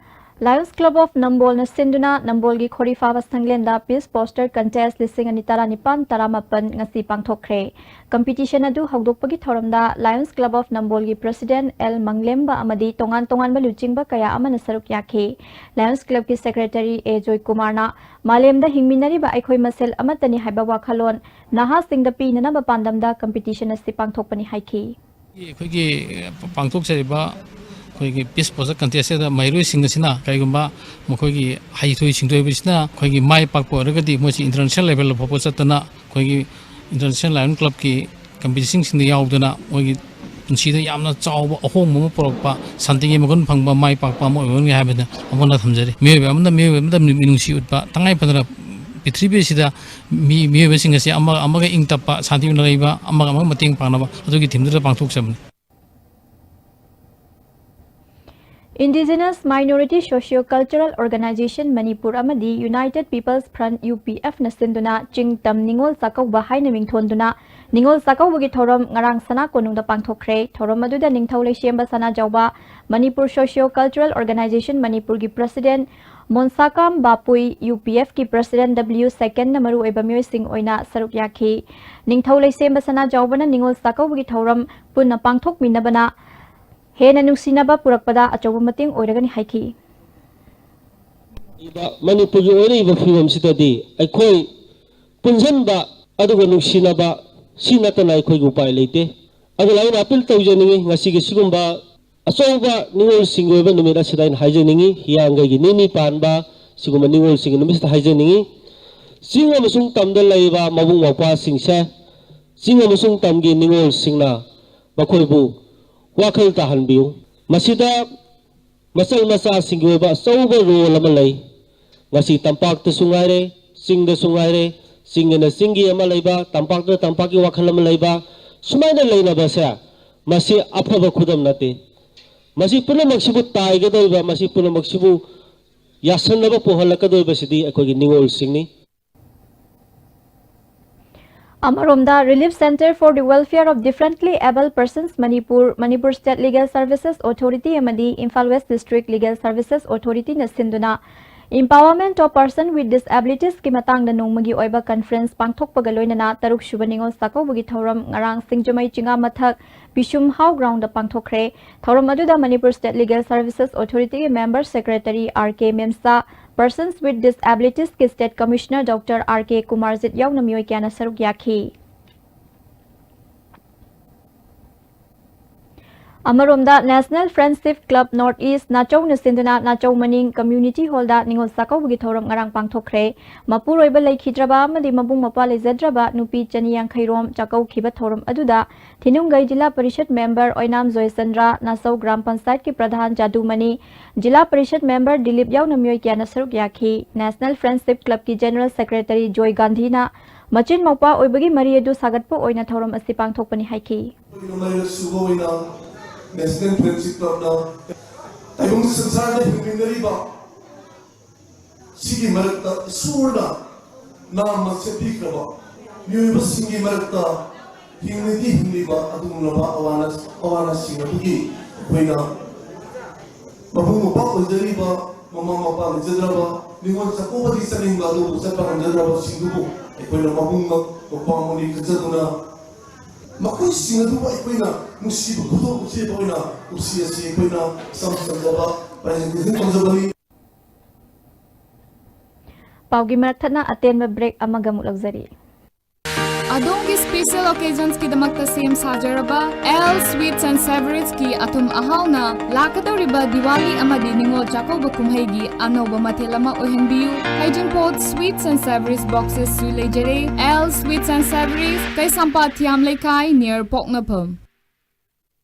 Lions Club of Nambol ꯅ ꯁꯤꯟꯗꯨꯅ ꯅꯝꯕꯣꯜꯒꯤ ꯈꯣꯔꯤ ꯐꯥꯕ ꯁꯪꯂꯦꯟꯗ Peace Poster Contest ꯂꯤꯁꯤꯡ ꯑꯅꯤ ꯇꯔꯥꯅꯤꯄꯥꯟ ꯇꯔꯥꯃꯥꯄꯟ ꯉꯁꯤ ꯄꯥꯡꯊꯣꯛꯈ꯭ꯔꯦ꯫ Competition ꯑꯗꯨ ꯍꯧꯗꯣꯛꯄꯒꯤ ꯊꯧꯔꯝꯗ Lions Club of ꯅꯝꯕꯣꯜꯒꯤ President L ꯃꯪꯂꯦꯝꯕ ꯑꯃꯗꯤ ꯇꯣꯉꯥꯟ ꯇꯣꯉꯥꯟꯕ ꯂꯨꯆꯤꯡꯕ ꯀꯌꯥ ꯑꯃꯅ ꯁꯔꯨꯛ ꯌꯥꯈꯤ꯫ Lions Club ꯀꯤ Secretary A ꯖꯣꯏꯀꯨꯃꯥꯔꯅ ꯃꯥꯂꯦꯝꯗ ꯍꯤꯡꯃꯤꯟꯅꯔꯤꯕ ꯑꯩꯈꯣꯏ ꯃꯁꯦꯜ ꯑꯃꯠꯇꯅꯤ ꯍꯥꯏꯕ ꯋꯥꯈꯜꯂꯣꯟ ꯅꯍꯥꯁꯤꯡꯗ ꯄꯤꯅꯅꯕ ꯄꯥꯟꯗꯝꯗ competition ꯑꯁꯤ ꯄꯥꯡꯊꯣꯛꯄꯅꯤ ꯍꯥꯏꯈꯤ꯫ ꯑꯩꯈꯣꯏꯒꯤ ꯄꯥꯡꯊꯣꯛꯆꯔꯤꯕ ꯑꯩꯈꯣꯏꯒꯤ Peace Poster Contest ꯁꯤꯗ ꯃꯍꯩꯔꯣꯏꯁꯤꯡ ꯑꯁꯤꯅ ꯀꯔꯤꯒꯨꯝꯕ ꯃꯈꯣꯏꯒꯤ ꯍꯩꯊꯣꯏ ꯁꯤꯡꯊꯣꯏꯕꯁꯤꯅ ꯑꯩꯈꯣꯏꯒꯤ ꯃꯥꯏ ꯄꯥꯛꯄ ꯑꯣꯏꯔꯒꯗꯤ ꯃꯣꯏꯁꯤ international level ꯐꯥꯎꯕ ꯆꯠꯇꯅ ꯑꯩꯈꯣꯏꯒꯤ International Lion Club ꯀꯤ competition ꯁꯤꯡꯗ ꯌꯥꯎꯗꯨꯅ ꯃꯣꯏꯒꯤ ꯄꯨꯟꯁꯤꯗ ꯌꯥꯝꯅ ꯆꯥꯎꯕ ꯑꯍꯣꯡꯕ ꯑꯃ ꯄꯨꯔꯛꯄ, ꯁꯥꯟꯇꯤꯒꯤ ꯃꯒꯨꯟ ꯐꯪꯕ, ꯃꯥꯏ ꯄꯥꯛꯄ ꯑꯃ ꯑꯣꯏꯒꯅꯤ ꯍꯥꯏꯕꯗ ꯑꯃꯨꯛ ꯍꯟꯅ ꯊꯝꯖꯔꯤ꯫ ꯃꯤꯑꯣꯏꯕ ꯑꯃꯅ ꯃꯤꯑꯣꯏꯕ ꯑꯃꯗ ꯃꯤꯅꯨꯡꯁꯤ ꯎꯠꯄ, ꯇꯉꯥꯏ ꯐꯗꯅ ꯄ꯭ꯔꯤꯊꯤꯕꯤ ꯑꯁꯤꯗ ꯃꯤ, ꯃꯤꯑꯣꯏꯕꯁꯤꯡ ꯑꯁꯤ ꯑꯃꯒ ꯑꯃꯒ ꯏꯪ ꯇꯞꯄ, ꯁꯥꯟꯇꯤ ꯑꯣꯏꯅ ꯂꯩꯕ, ꯑꯃꯒ ꯑꯃꯒ ꯃꯇꯦꯡ ꯄꯥꯡꯅꯕ, ꯑꯗꯨꯒꯤ ꯊꯤꯝꯗꯨꯗ ꯄꯥꯡꯊꯣꯛꯆꯕꯅꯤ꯫ Indigenous Minority Socio-Cultural Organization Manipur ꯑꯃꯗꯤ United People's Front, ꯌꯨ ꯄꯤ ꯑꯦꯐꯅ ꯁꯤꯟꯗꯨꯅ ꯆꯤꯡ ꯇꯝ ꯅꯤꯉꯣꯜ ꯆꯥꯛꯀꯧꯕ ꯍꯥꯏꯅ ꯃꯤꯡꯊꯣꯟꯗꯨꯅ ꯅꯤꯉꯣꯜ ꯆꯥꯛꯀꯧꯕꯒꯤ ꯊꯧꯔꯝ ꯉꯔꯥꯡ ꯁꯅꯥ ꯀꯣꯅꯨꯡꯗ ꯄꯥꯡꯊꯣꯛꯈ꯭ꯔꯦ꯫ ꯊꯧꯔꯝ ꯑꯗꯨꯗ ꯅꯤꯡꯊꯧ ꯂꯩꯁꯦꯝꯕ ꯁꯅꯥꯖꯥꯎꯕ, ꯃꯅꯤꯄꯨꯔ Socio-Cultural Organization ꯃꯅꯤꯄꯨꯔꯒꯤ President ꯃꯣꯟꯁꯥꯀꯥꯝ ꯕꯥꯄꯨꯏ, ꯌꯨ ꯄꯤ ꯑꯦꯐꯀꯤ President ꯗꯕ꯭ꯂꯤꯎ ꯁꯦꯀꯦꯟꯅ ꯃꯔꯨꯑꯣꯏꯕ ꯃꯤꯑꯣꯏꯁꯤꯡ ꯑꯣꯏꯅ ꯁꯔꯨꯛ ꯌꯥꯈꯤ꯫ ꯅꯤꯡꯊꯧ ꯂꯩꯁꯦꯝꯕ ꯁꯅꯥꯖꯥꯎꯕꯅ ꯅꯤꯉꯣꯜ ꯆꯥꯛꯀꯧꯕꯒꯤ ꯊꯧꯔꯝ ꯄꯨꯟꯅ ꯄꯥꯡꯊꯣꯛꯃꯤꯟꯅꯕꯅ ꯍꯦꯟꯅ ꯅꯨꯡꯁꯤꯅꯕ ꯄꯨꯔꯛꯄꯗ ꯑꯆꯧꯕ ꯃꯇꯦꯡ ꯑꯣꯏꯔꯒꯅꯤ ꯍꯥꯏꯈꯤ꯫ ꯃꯅꯤꯄꯨꯔꯒꯤ ꯑꯣꯏꯔꯛꯏꯕ ꯐꯤꯕꯝꯁꯤꯗꯗꯤ ꯑꯩꯈꯣꯏ ꯄꯨꯟꯁꯤꯟꯕ ꯑꯗꯨꯒ ꯅꯨꯡꯁꯤꯅꯕ ꯁꯤ ꯅꯠꯇꯅ ꯑꯩꯈꯣꯏꯒꯤ ꯎꯄꯥꯏ ꯂꯩꯇꯦ꯫ ꯑꯗꯨꯅ ꯑꯩꯅ ꯑꯄꯤꯜ ꯇꯧꯖꯅꯤꯡꯉꯤ, ꯉꯁꯤꯒꯤ ꯁꯤꯒꯨꯝꯕ ꯑꯆꯧꯕ ꯅꯤꯉꯣꯜꯁꯤꯡꯒꯤ ꯑꯣꯏꯕ ꯅꯨꯃꯤꯠ ꯑꯁꯤꯗ ꯑꯩꯅ ꯍꯥꯏꯖꯅꯤꯡꯉꯤ, ꯍꯤꯌꯥꯡꯒꯩꯒꯤ ꯅꯤꯅꯤ ꯄꯥꯟꯕ ꯁꯤꯒꯨꯝꯕ ꯅꯤꯉꯣꯜꯁꯤꯡꯒꯤ ꯅꯨꯃꯤꯠꯁꯤꯗ ꯍꯥꯏꯖꯅꯤꯡꯉꯤ, ꯆꯤꯡ ꯑꯃꯁꯨꯡ ꯇꯝꯗ ꯂꯩꯔꯤꯕ ꯃꯕꯨꯡ ꯃꯧꯄ꯭ꯋꯥꯁꯤꯡꯁꯦ, ꯆꯤꯡ ꯑꯃꯁꯨꯡ ꯇꯝꯒꯤ ꯅꯤꯉꯣꯜꯁꯤꯡꯅ ꯃꯈꯣꯏꯕꯨ ꯋꯥꯈꯜ ꯇꯥꯍꯟꯕꯤꯌꯨ꯫ ꯃꯁꯤꯗ ꯃꯆꯜ ꯃꯆꯥꯁꯤꯡꯒꯤ ꯑꯣꯏꯕ ꯑꯆꯧꯕ ꯔꯣꯜ ꯑꯃ ꯂꯩ꯫ ꯉꯁꯤ ꯇꯝꯄꯥꯛꯇꯁꯨ ꯉꯥꯏꯔꯦ, ꯆꯤꯡꯗꯁꯨ ꯉꯥꯏꯔꯦ, ꯆꯤꯡꯒꯤꯅ ꯆꯤꯡꯒꯤ ꯑꯃ ꯂꯩꯕ, ꯇꯝꯄꯥꯛꯇꯅ ꯇꯝꯄꯥꯛꯀꯤ ꯋꯥꯈꯜ ꯑꯃ ꯂꯩꯕ, ꯁꯨꯃꯥꯏꯅ ꯂꯩꯅꯕꯁꯦ ꯃꯁꯤ ꯑꯐꯕ ꯈꯨꯗꯝ ꯅꯠꯇꯦ꯫ ꯃꯁꯤ ꯄꯨꯝꯅꯃꯛꯁꯤꯕꯨ ꯇꯥꯏꯒꯗꯧꯔꯤꯕ, ꯃꯁꯤ ꯄꯨꯝꯅꯃꯛꯁꯤꯕꯨ ꯌꯥꯁꯟꯅꯕ ꯄꯨꯍꯜꯂꯛꯀꯗꯧꯔꯤꯕꯁꯤꯗꯤ ꯑꯩꯈꯣꯏꯒꯤ ꯅꯤꯉꯣꯜꯁꯤꯡꯅꯤ꯫ ꯑꯃꯔꯣꯝꯗ, Relief Centre for the Welfare of Differently Abled Persons Manipur, Manipur State Legal Services Authority ꯑꯃꯗꯤ Imphal West District Legal Services Authorityꯅ ꯁꯤꯟꯗꯨꯅ Empowerment of Person with Disabilitiesꯀꯤ ꯃꯇꯥꯡꯗ ꯅꯣꯡꯃꯒꯤ ꯑꯣꯏꯕ conference ꯄꯥꯡꯊꯣꯛꯄꯒ ꯂꯣꯏꯅꯅ ꯇꯔꯨꯛ ꯁꯨꯕ ꯅꯤꯉꯣꯜ ꯆꯥꯛꯀꯧꯕꯒꯤ ꯊꯧꯔꯝ ꯉꯔꯥꯡ ꯁꯤꯡꯖꯃꯩ ꯆꯤꯉꯥ ꯃꯊꯛ ꯕꯤꯁꯨꯝ ꯍꯥꯎ groundꯗ ꯄꯥꯡꯊꯣꯛꯈ꯭ꯔꯦ꯫ ꯊꯧꯔꯝ ꯑꯗꯨꯗ ꯃꯅꯤꯄꯨꯔ State Legal Services Authorityꯒꯤ Member Secretary R K Memcha, Persons with Disabilitiesꯀꯤ State Commissioner Doctor R K Kumarjit ꯌꯥꯎꯅ ꯃꯤꯑꯣꯏ ꯀꯌꯥꯅ ꯁꯔꯨꯛ ꯌꯥꯈꯤ꯫ ꯑꯃꯔꯣꯝꯗ, National Friendship Club North East ꯅꯥꯆꯧꯅ ꯁꯤꯟꯗꯨꯅ ꯅꯥꯆꯧ ꯃꯅꯤꯡ Community Hall ꯗ ꯅꯤꯉꯣꯜ ꯆꯥꯛꯀꯧꯕꯒꯤ ꯊꯧꯔꯝ ꯉꯔꯥꯡ ꯄꯥꯡꯊꯣꯛꯈ꯭ꯔꯦ꯫ ꯃꯄꯨꯔꯣꯏꯕ ꯂꯩꯈꯤꯗ꯭ꯔꯕ ꯑꯃꯗꯤ ꯃꯕꯨꯡ ꯃꯧꯄ꯭ꯋꯥ ꯂꯩꯖꯗ꯭ꯔꯕ ꯅꯨꯄꯤ ꯆꯅꯤ ꯌꯥꯡꯈꯩ ꯔꯣꯝ ꯆꯥꯛꯀꯧꯈꯤꯕ ꯊꯧꯔꯝ ꯑꯗꯨꯗ ꯊꯤꯅꯨꯡꯒꯩ ꯖꯤꯂꯥ ꯄꯔꯤꯁꯠ ꯃꯦꯝꯕꯔ ꯑꯣꯏꯅꯥꯝ ꯖꯣꯏꯆꯟꯗ꯭ꯔ, ꯅꯥꯆꯧ ꯒ꯭ꯔꯥꯝ ꯄꯟꯆꯥꯌꯠꯀꯤ ꯄ꯭ꯔꯙꯥꯟ ꯖꯥꯗꯨꯃꯅꯤ, ꯖꯤꯂꯥ ꯄꯔꯤꯁꯠ ꯃꯦꯝꯕꯔ ꯗꯤꯂꯤꯞ ꯌꯥꯎꯅ ꯃꯤꯑꯣꯏ ꯀꯌꯥꯅ ꯁꯔꯨꯛ ꯌꯥꯈꯤ꯫ National Friendship Club ꯀꯤ General Secretary ꯖꯣꯏ ꯒꯥꯟꯙꯤꯅ ꯃꯆꯤꯟ ꯃꯧꯄ꯭ꯋꯥ ꯑꯣꯏꯕꯒꯤ ꯃꯔꯤ ꯑꯗꯨ ꯁꯥꯒꯠꯄ ꯑꯣꯏꯅ ꯊꯧꯔꯝ ꯑꯁꯤ ꯄꯥꯡꯊꯣꯛꯄꯅꯤ ꯍꯥꯏꯈꯤ꯫ ꯑꯩꯈꯣꯏꯅ ꯃꯔꯛ ꯁꯨꯕ ꯑꯣꯏꯅ National Friendship Club ꯅ ꯇꯥꯏꯕꯪ ꯁꯪꯁꯥꯔꯗ ꯍꯤꯡꯃꯤꯟꯅꯔꯤꯕ ꯁꯤꯒꯤ ꯃꯔꯛꯇ ꯏꯁꯣꯔꯅ ꯅꯥꯝꯃ ꯁꯦꯝꯕꯤꯈ꯭ꯔꯕ ꯃꯤꯑꯣꯏꯕꯁꯤꯡꯒꯤ ꯃꯔꯛꯇ ꯍꯤꯡꯂꯤꯗꯤ ꯍꯤꯡꯂꯤꯕ ꯑꯗꯨꯒꯨꯝꯂꯕ ꯑꯋꯥꯅ-, ꯑꯋꯥꯅꯁꯤꯡ ꯑꯗꯨꯒꯤ ꯑꯩꯈꯣꯏꯅ ꯃꯕꯨꯡ ꯃꯧꯄ꯭ꯋꯥ ꯑꯣꯏꯖꯔꯤꯕ, ꯃꯃꯥ ꯃꯄꯥ ꯂꯩꯖꯗ꯭ꯔꯕ, ꯅꯤꯉꯣꯜ ꯆꯥꯛꯀꯧꯕꯗꯤ ꯆꯠꯅꯤꯡꯕ ꯑꯗꯨꯕꯨ ꯆꯠꯄ ꯉꯝꯖꯗ꯭ꯔꯕꯁꯤꯡꯗꯨꯕꯨ ꯑꯩꯈꯣꯏꯅ ꯃꯕꯨꯡ ꯃꯧꯄ꯭ꯋꯥ ꯃꯅꯤ ꯈꯟꯖꯗꯨꯅ ꯃꯈꯣꯏꯁꯤꯡ ꯑꯗꯨꯕꯨ ꯑꯩꯈꯣꯏꯅ ꯅꯨꯡꯁꯤꯕ ꯈꯨꯗꯣꯜ ꯎꯠꯆꯕ ꯑꯣꯏꯅ ꯀꯨꯝꯁꯤ ꯑꯁꯤ ꯑꯩꯈꯣꯏꯅ ꯏꯆꯝ ꯆꯝꯖꯕ presentation ꯇꯧꯖꯕꯅꯤ꯫ ꯄꯥꯎꯒꯤ ꯃꯔꯛ ꯊꯠꯅ ꯑꯇꯦꯟꯕ break ꯑꯃꯒ ꯑꯃꯨꯛ ꯂꯧꯖꯔꯤ꯫ ꯑꯗꯣꯝꯒꯤ special occasions ꯀꯤꯗꯃꯛꯇ ꯁꯦꯝ ꯁꯥꯖꯔꯕ L Sweets and Savories ꯀꯤ ꯑꯊꯨꯝ ꯑꯍꯥꯎꯅ ꯂꯥꯛꯀꯗꯧꯔꯤꯕ ꯗꯤꯋꯥꯂꯤ ꯑꯃꯗꯤ ꯅꯤꯉꯣꯜ ꯆꯥꯛꯀꯧꯕ ꯀꯨꯝꯍꯩꯒꯤ ꯑꯅꯧꯕ ꯃꯊꯦꯜ ꯑꯃ ꯑꯣꯏꯍꯟꯕꯤꯌꯨ꯫ ꯍꯩꯖꯤꯡꯄꯣꯠ Sweets and Savories boxes ꯁꯨ ꯂꯩꯖꯔꯦ꯫ L Sweets and Savories, ꯀꯩꯁꯥꯝꯄꯥꯠ ꯊꯤꯌꯥꯝ ꯂꯩꯀꯥꯏ, near ꯄꯣꯛꯅꯐꯝ꯫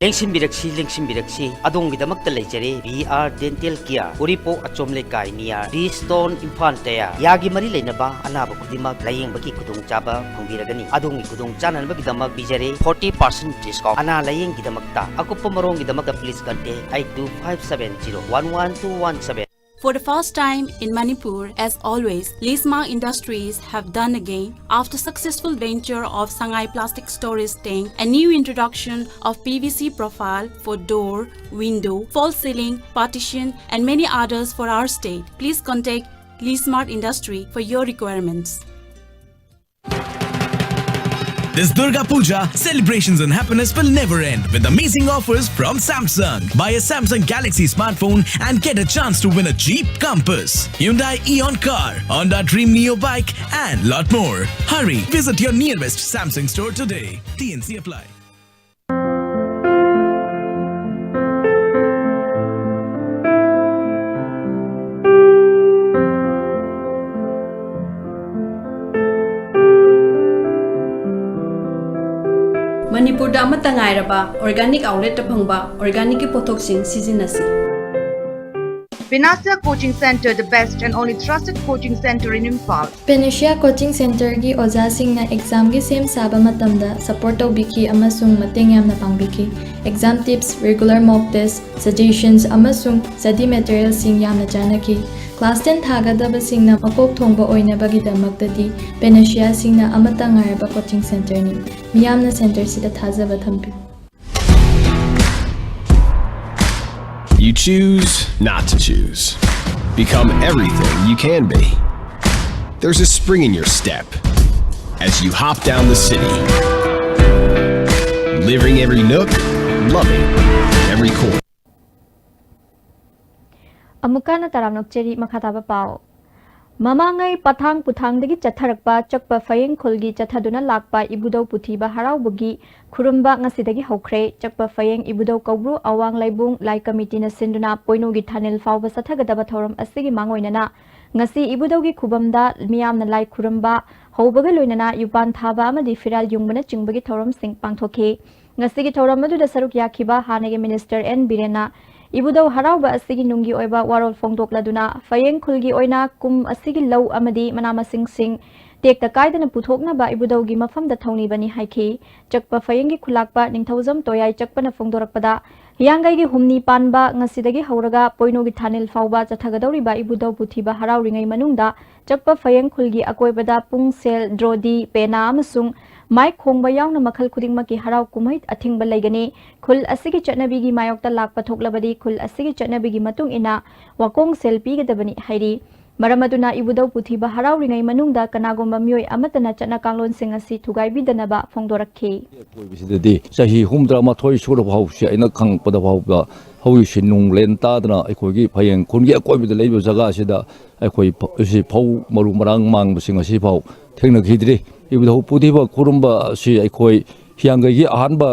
ꯂꯦꯡꯁꯤꯟꯕꯤꯔꯛꯁꯤ, ꯂꯦꯡꯁꯤꯟꯕꯤꯔꯛꯁꯤ, ꯑꯗꯣꯝꯒꯤꯗꯃꯛꯇ ꯂꯩꯖꯔꯦ V R Dental Care, ꯎꯔꯤꯄꯣꯛ ꯑꯆꯣꯝ ꯂꯩꯀꯥꯏ, near T Stone, ꯏꯝꯐꯥꯜ ꯇꯌꯥ꯫ ꯌꯥꯒꯤ ꯃꯔꯤ ꯂꯩꯅꯕ ꯑꯅꯥꯕ ꯈꯨꯗꯤꯡꯃꯛ ꯂꯥꯌꯦꯡꯕꯒꯤ ꯈꯨꯗꯣꯡꯆꯥꯕ ꯐꯪꯕꯤꯔꯒꯅꯤ꯫ ꯑꯗꯣꯝꯒꯤ ꯈꯨꯗꯣꯡ ꯆꯥꯅꯅꯕꯒꯤꯗꯃꯛ ꯄꯤꯖꯔꯦ forty percent discount꯫ ꯑꯅꯥ ꯂꯥꯌꯦꯡꯒꯤꯗꯃꯛꯇ ꯑꯀꯨꯞꯄ ꯃꯔꯣꯜꯒꯤꯗꯃꯛꯇ please contact eight two five seven zero one one two one seven꯫ For the first time in Manipur, as always, Lisma Industries have done again after successful venture of Sangai Plastic Storage Tank, a new introduction of P V C profile for door, window, false ceiling, partition, and many others for our state. Please contact Lismart Industry for your requirements. This Durga Puja, celebrations and happiness will never end with amazing offers from Samsung. Buy a Samsung Galaxy smartphone and get a chance to win a Jeep Compass, Hyundai Eon car, Honda Dream Neo bike, and lot more. Hurry, visit your nearest Samsung store today. T N C apply. ꯃꯅꯤꯄꯨꯔꯗ ꯑꯃꯠꯇ ꯉꯥꯏꯔꯕ organic ꯑꯥꯎꯠꯂꯦꯠꯇ ꯐꯪꯕ ꯑꯣꯔꯒꯥꯅꯤꯛꯀꯤ ꯄꯣꯠꯊꯣꯛꯁꯤꯡ ꯁꯤꯖꯤꯟꯅꯁꯤ꯫ Panacea Coaching Center, the best and only trusted coaching center in Imphal. Panacea Coaching Centerꯒꯤ ꯑꯣꯖꯥꯁꯤꯡꯅ ꯑꯦꯛꯖꯥꯝꯒꯤ ꯁꯦꯝ ꯁꯥꯕ ꯃꯇꯝꯗ ꯁꯄꯣꯔꯠ ꯇꯧꯕꯤꯈꯤ ꯑꯃꯁꯨꯡ ꯃꯇꯦꯡ ꯌꯥꯝꯅ ꯄꯥꯡꯕꯤꯈꯤ꯫ Exam tips, regular mock test, suggestions, ꯑꯃꯁꯨꯡ study materialꯁꯤꯡ ꯌꯥꯝꯅ ꯆꯥꯟꯅꯈꯤ꯫ Class ten ꯊꯥꯒꯗꯕꯁꯤꯡꯅ ꯃꯀꯣꯛ ꯊꯣꯡꯕ ꯑꯣꯏꯅꯕꯒꯤꯗꯃꯛꯇꯗꯤ Panaceaꯁꯤꯡꯅ ꯑꯃꯠꯇ ꯉꯥꯏꯔꯕ coaching centerꯅꯤ꯫ ꯃꯤꯌꯥꯝꯅ centerꯁꯤꯗ ꯊꯥꯖꯕ ꯊꯝꯕꯤꯌꯨ꯫ You choose not to choose. Become everything you can be. There's a spring in your step as you hop down the city. Living every nook, loving every corner. ꯑꯃꯨꯛꯀ ꯍꯟꯅ ꯇꯔꯥꯝꯅ ꯑꯣꯛꯆꯔꯤ꯫ ꯃꯈꯥ ꯇꯥꯕ ꯄꯥꯎ꯫ ꯃꯃꯥꯡꯉꯩ ꯄꯊꯥꯡ ꯄꯨꯊꯥꯡꯗꯒꯤ ꯆꯠꯊꯔꯛꯄ ꯆꯛꯄ ꯐꯌꯦꯡ ꯈꯨꯜꯒꯤ ꯆꯠꯊꯗꯨꯅ ꯂꯥꯛꯄ ꯏꯕꯨꯙꯧ ꯄꯨꯊꯤꯕ ꯍꯔꯥꯎꯕꯒꯤ ꯈꯨꯔꯨꯝꯕ ꯉꯁꯤꯗꯒꯤ ꯍꯧꯈ꯭ꯔꯦ꯫ ꯆꯛꯄ ꯐꯌꯦꯡ ꯏꯕꯨꯙꯧ ꯀꯧꯕ꯭ꯔꯨ ꯑꯋꯥꯡ ꯂꯥꯏꯕꯨꯡ ꯂꯥꯏ ꯀꯃꯤꯇꯤꯅ ꯁꯤꯟꯗꯨꯅ ꯄꯣꯏꯅꯨꯒꯤ ꯊꯥꯅꯤꯜ ꯐꯥꯎꯕ ꯆꯠꯊꯒꯗꯕ ꯊꯧꯔꯝ ꯑꯁꯤꯒꯤ ꯃꯥꯡꯑꯣꯏꯅꯅ ꯉꯁꯤ ꯏꯕꯨꯙꯧꯒꯤ ꯈꯨꯕꯝꯗ ꯃꯤꯌꯥꯝꯅ ꯂꯥꯏ ꯈꯨꯔꯨꯝꯕ ꯍꯧꯕꯒ ꯂꯣꯏꯅꯅ ꯌꯨꯄꯥꯟ ꯊꯥꯕ ꯑꯃꯗꯤ ꯐꯤꯔꯥꯜ ꯌꯨꯡꯕꯅꯆꯤꯡꯕꯒꯤ ꯊꯧꯔꯝꯁꯤꯡ ꯄꯥꯡꯊꯣꯛꯈꯤ꯫ ꯉꯁꯤꯒꯤ ꯊꯧꯔꯝ ꯑꯗꯨꯗ ꯁꯔꯨꯛ ꯌꯥꯈꯤꯕ ꯍꯥꯟꯅꯒꯤ ꯃꯤꯅꯤꯁꯇꯔ ꯑꯦꯟ ꯕꯤꯔꯦꯟꯅ ꯏꯕꯨꯙꯧ ꯍꯔꯥꯎꯕ ꯑꯁꯤꯒꯤ ꯅꯨꯡꯒꯤ ꯑꯣꯏꯕ ꯋꯥꯔꯣꯜ ꯐꯣꯡꯗꯣꯛꯂꯗꯨꯅ ꯐꯌꯦꯡ ꯈꯨꯜꯒꯤ ꯑꯣꯏꯅ ꯀꯨꯝ ꯑꯁꯤꯒꯤ ꯂꯧ ꯑꯃꯗꯤ ꯃꯅꯥ ꯃꯁꯤꯡꯁꯤꯡ ꯇꯦꯛꯇ ꯀꯥꯏꯗꯅ ꯄꯨꯊꯣꯛꯅꯕ ꯏꯕꯨꯙꯧꯒꯤ ꯃꯐꯝꯗ ꯊꯧꯅꯤꯕꯅꯤ ꯍꯥꯏꯈꯤ꯫ ꯆꯛꯄ ꯐꯌꯦꯡꯒꯤ ꯈꯨꯂꯥꯛꯄ ꯅꯤꯡꯊꯧꯖꯝ ꯇꯣꯌꯥꯏ ꯆꯛꯄꯅ ꯐꯣꯡꯗꯣꯔꯛꯄꯗ, ꯍꯤꯌꯥꯡꯒꯩꯒꯤ ꯍꯨꯝꯅꯤ ꯄꯥꯟꯕ ꯉꯁꯤꯗꯒꯤ ꯍꯧꯔꯒ ꯄꯣꯏꯅꯨꯒꯤ ꯊꯥꯅꯤꯜ ꯐꯥꯎꯕ ꯆꯠꯊꯒꯗꯧꯔꯤꯕ ꯏꯕꯨꯙꯧ ꯄꯨꯊꯤꯕ ꯍꯔꯥꯎꯔꯤꯉꯩ ꯃꯅꯨꯡꯗ ꯆꯛꯄ ꯐꯌꯦꯡ ꯈꯨꯜꯒꯤ ꯑꯀꯣꯏꯕꯗ ꯄꯨꯡ, ꯁꯦꯜ, ꯗ꯭ꯔꯣꯗꯤ, ꯄꯦꯅꯥ ꯑꯃꯁꯨꯡ ꯃꯥꯏꯛ ꯈꯣꯡꯕ ꯌꯥꯎꯅ ꯃꯈꯜ ꯈꯨꯗꯤꯡꯃꯛꯀꯤ ꯍꯔꯥꯎ ꯀꯨꯝꯍꯩ ꯑꯊꯤꯡꯕ ꯂꯩꯒꯅꯤ꯫ ꯈꯨꯜ ꯑꯁꯤꯒꯤ ꯆꯠꯅꯕꯤꯒꯤ ꯃꯥꯌꯣꯛꯇ ꯂꯥꯛꯄ ꯊꯣꯛꯂꯕꯗꯤ ꯈꯨꯜ ꯑꯁꯤꯒꯤ ꯆꯠꯅꯕꯤꯒꯤ ꯃꯇꯨꯡ ꯏꯟꯅ ꯋꯥꯀꯣꯡ ꯁꯦꯜ ꯄꯤꯒꯗꯕꯅꯤ ꯍꯥꯏꯔꯤ꯫ ꯃꯔꯝ ꯑꯗꯨꯅ ꯏꯕꯨꯙꯧ ꯄꯨꯊꯤꯕ ꯍꯔꯥꯎꯔꯤꯉꯩ ꯃꯅꯨꯡꯗ ꯀꯅꯥꯒꯨꯝꯕ ꯃꯤꯑꯣꯏ ꯑꯃꯠꯇꯅ ꯆꯠꯅ ꯀꯥꯡꯂꯣꯟꯁꯤꯡ ꯑꯁꯤ ꯊꯨꯒꯥꯏꯕꯤꯗꯅꯕ ꯐꯣꯡꯗꯣꯔꯛꯈꯤ꯫ ꯑꯀꯣꯏꯕꯁꯤꯗꯗꯤ ꯆꯍꯤ ꯍꯨꯝꯗ꯭ꯔꯥ ꯃꯥꯊꯣꯏ ꯁꯨꯔꯕ ꯍꯧꯁꯦ ꯑꯩꯅ ꯈꯪꯉꯛꯄꯗ ꯐꯥꯎꯕ ꯍꯧꯖꯤꯛꯁꯤ ꯅꯨꯡ ꯂꯦꯟ ꯇꯥꯗꯅ ꯑꯩꯈꯣꯏꯒꯤ ꯐꯌꯦꯡ ꯈꯨꯟꯒꯤ ꯑꯀꯣꯏꯕꯗ ꯂꯩꯕ ꯖꯒꯥꯁꯤꯗ ꯑꯩꯈꯣꯏ ꯐ-, ꯁꯤ ꯐꯧ ꯃꯔꯨ ꯃꯔꯥꯡ ꯃꯥꯡꯕꯁꯤꯡ ꯑꯁꯤꯐꯥꯎ ꯊꯦꯡꯅꯈꯤꯗ꯭ꯔꯤ꯫ ꯏꯕꯨꯙꯧ ꯄꯨꯊꯤꯕ ꯈꯨꯔꯨꯝꯕ ꯑꯁꯤ ꯑꯩꯈꯣꯏ ꯍꯤꯌꯥꯡꯒꯩꯒꯤ ꯑꯍꯥꯟꯕ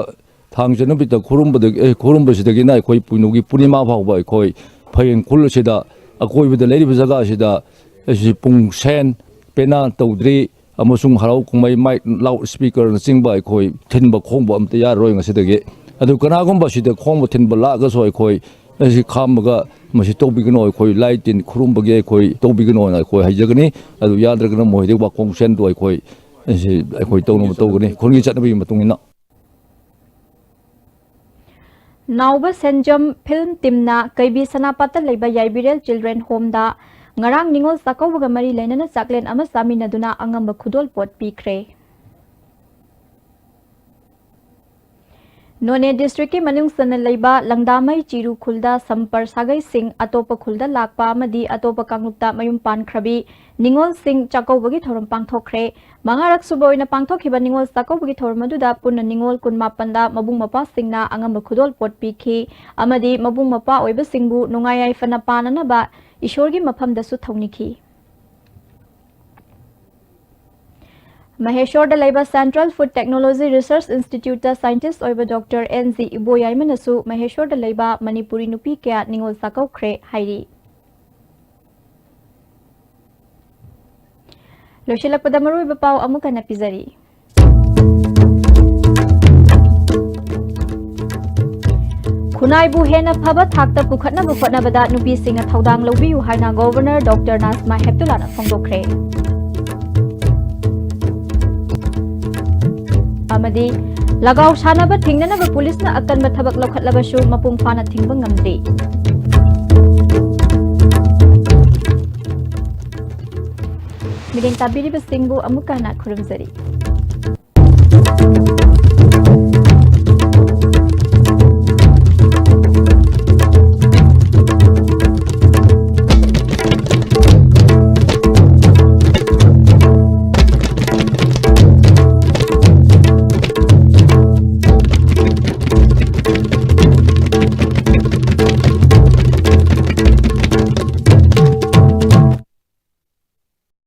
ꯊꯥꯡꯖ ꯅꯨꯃꯤꯠꯇ ꯈꯨꯔꯨꯝꯕꯗ-, ꯑꯦ, ꯈꯨꯔꯨꯝꯕꯁꯤꯗꯒꯤꯅ ꯑꯩꯈꯣꯏ ꯄꯣꯏꯅꯨꯒꯤ ꯄꯨꯔꯅꯤꯃꯥ ꯐꯥꯎꯕ ꯑꯩꯈꯣꯏ ꯐꯌꯦꯡ ꯈꯨꯜ ꯑꯁꯤꯗ ꯑꯀꯣꯏꯕꯗ ꯂꯩꯔꯤꯕ ꯖꯒꯥ ꯑꯁꯤꯗ ꯑꯁꯤ ꯄꯨꯡ ꯁꯦꯟ ꯄꯦꯅꯥ ꯇꯧꯗ꯭ꯔꯤ, ꯑꯃꯁꯨꯡ ꯍꯔꯥꯎ ꯀꯨꯝꯍꯩ ꯃꯥꯏꯛ, ꯂꯥꯎꯠ ꯁ꯭ꯄꯤꯀꯔꯅꯆꯤꯡꯕ ꯑꯩꯈꯣꯏ ꯊꯤꯟꯕ ꯈꯣꯡꯕ ꯑꯝꯇ ꯌꯥꯔꯔꯣꯏ ꯉꯁꯤꯗꯒꯤ꯫ ꯑꯗꯨ ꯀꯅꯥꯒꯨꯝꯕ ꯁꯤꯗ ꯈꯣꯡꯕ ꯊꯤꯟꯕ ꯂꯥꯛꯑꯒꯁꯨ ꯑꯩꯈꯣꯏ ꯑꯁꯤ ꯈꯥꯝꯃꯒ ꯃꯁꯤ ꯇꯧꯕꯤꯒꯅꯨ, ꯑꯩꯈꯣꯏ ꯂꯥꯏ ꯇꯤꯟ ꯈꯨꯔꯨꯝꯕꯒꯤ ꯑꯩꯈꯣꯏ ꯇꯧꯕꯤꯒꯅꯣꯅ ꯑꯩꯈꯣꯏ ꯍꯥꯏꯖꯒꯅꯤ꯫ ꯑꯗꯨ ꯌꯥꯗ꯭ꯔꯒꯅ ꯃꯣꯏꯗꯤ ꯋꯥꯈꯣꯡ ꯁꯦꯟꯗꯣ ꯑꯩꯈꯣꯏ ꯑꯁꯤ ꯑꯩꯈꯣꯏ ꯇꯧꯅꯕ ꯇꯧꯒꯅꯤ ꯈꯨꯟꯒꯤ ꯆꯠꯅꯕꯤꯒꯤ ꯃꯇꯨꯡ ꯏꯟꯅ꯫ ꯅꯥꯎꯕ ꯁꯦꯟꯖꯝ ꯐꯤꯜꯝ ꯇꯤꯝꯅ ꯀꯩꯕꯤ ꯁꯅꯥꯄꯥꯠꯇ ꯂꯩꯕ ꯌꯥꯏꯕꯤꯔꯦꯜ ꯆꯤꯜꯗ꯭ꯔꯦꯟ ꯍꯣꯝꯗ ꯉꯔꯥꯡ ꯅꯤꯉꯣꯜ ꯆꯥꯛꯀꯧꯕꯒ ꯃꯔꯤ ꯂꯩꯅꯅ ꯆꯥꯛꯂꯦꯟ ꯑꯃ ꯆꯥꯃꯤꯟꯅꯗꯨꯅ ꯑꯉꯝꯕ ꯈꯨꯗꯣꯜꯄꯣꯠ ꯄꯤꯈ꯭ꯔꯦ꯫ ꯅꯣꯅꯦ ꯗꯤꯁꯇ꯭ꯔꯤꯛꯀꯤ ꯃꯅꯨꯡ ꯆꯟꯅ ꯂꯩꯕ ꯂꯪꯗꯥꯃꯩ ꯆꯤꯔꯨ ꯈꯨꯜꯗ ꯁꯝꯄꯔ ꯁꯥꯒꯩꯁꯤꯡ ꯑꯇꯣꯞꯄ ꯈꯨꯜꯗ ꯂꯥꯛꯄ ꯑꯃꯗꯤ ꯑꯇꯣꯞꯄ ꯀꯥꯡꯂꯨꯞꯇ ꯃꯌꯨꯝ ꯄꯥꯟꯈ꯭ꯔꯕꯤ ꯅꯤꯉꯣꯜꯁꯤꯡ ꯆꯥꯛꯀꯧꯕꯒꯤ ꯊꯧꯔꯝ ꯄꯥꯡꯊꯣꯛꯈ꯭ꯔꯦ꯫ ꯃꯉꯥꯔꯛ ꯁꯨꯕ ꯑꯣꯏꯅ ꯄꯥꯡꯊꯣꯛꯈꯤꯕ ꯅꯤꯉꯣꯜ ꯆꯥꯛꯀꯧꯕꯒꯤ ꯊꯧꯔꯝ ꯑꯗꯨꯗ ꯄꯨꯟꯅ ꯅꯤꯉꯣꯜ ꯀꯨꯟ ꯃꯥꯄꯟꯗ ꯃꯕꯨꯡ ꯃꯧꯄ꯭ꯋꯥꯁꯤꯡꯅ ꯑꯉꯝꯕ ꯈꯨꯗꯣꯜ ꯄꯣꯠ ꯄꯤꯈꯤ ꯑꯃꯗꯤ ꯃꯕꯨꯡ ꯃꯧꯄ꯭ꯋꯥ ꯑꯣꯏꯕꯁꯤꯡꯕꯨ ꯅꯨꯡꯉꯥꯏ ꯌꯥꯏꯐꯅ ꯄꯥꯟꯅꯅꯕ ꯏꯁꯣꯔꯒꯤ ꯃꯐꯝꯗꯁꯨ ꯊꯧꯅꯤꯈꯤ꯫ ꯃꯍꯦꯁꯣꯔꯗ ꯂꯩꯕ Central Food Technology Research Instituteꯇ scientist ꯑꯣꯏꯕ ꯗꯣꯛꯇꯔ ꯑꯦꯟ ꯖꯤ ꯏꯕꯣꯌꯥꯏꯃꯅꯁꯨ ꯃꯍꯦꯁꯣꯔꯗ ꯂꯩꯕ ꯃꯅꯤꯄꯨꯔꯤ ꯅꯨꯄꯤ ꯀꯌꯥ ꯅꯤꯉꯣꯜ ꯆꯥꯛꯀꯧꯈ꯭ꯔꯦ ꯍꯥꯏꯔꯤ꯫ ꯂꯣꯏꯁꯤꯜꯂꯛꯄꯗ ꯃꯔꯨꯑꯣꯏꯕ ꯄꯥꯎ ꯑꯃꯨꯛ ꯍꯟꯅ ꯄꯤꯖꯔꯤ꯫ ꯈꯨꯟꯅꯥꯏꯕꯨ ꯍꯦꯟꯅ ꯐꯕ ꯊꯥꯛꯇ ꯄꯨꯈꯠꯅꯕ ꯍꯣꯠꯅꯕꯗ ꯅꯨꯄꯤꯁꯤꯡꯅ ꯊꯧꯗꯥꯡ ꯂꯧꯕꯤꯌꯨ ꯍꯥꯏꯅ ꯒꯣꯚꯔꯅꯔ ꯗꯣꯛꯇꯔ ꯅꯥꯖꯃꯥ ꯍꯦꯞꯇꯨꯂꯥꯅ ꯐꯣꯡꯗꯣꯛꯈ꯭ꯔꯦ꯫ ꯑꯃꯗꯤ ꯂꯒꯥꯎ ꯁꯥꯟꯅꯕ ꯊꯤꯡꯅꯅꯕ ꯄꯨꯂꯤꯁꯅ ꯑꯀꯟꯕ ꯊꯕꯛ ꯂꯧꯈꯠꯂꯕꯁꯨ ꯃꯄꯨꯡ ꯐꯥꯅ ꯊꯤꯡꯕ ꯉꯝꯗ꯭ꯔꯤ꯫ ꯃꯤꯠꯌꯦꯡ ꯇꯥꯕꯤꯔꯤꯕꯁꯤꯡꯕꯨ ꯑꯃꯨꯛꯀ ꯍꯟꯅ ꯈꯨꯔꯨꯝꯖꯔꯤ꯫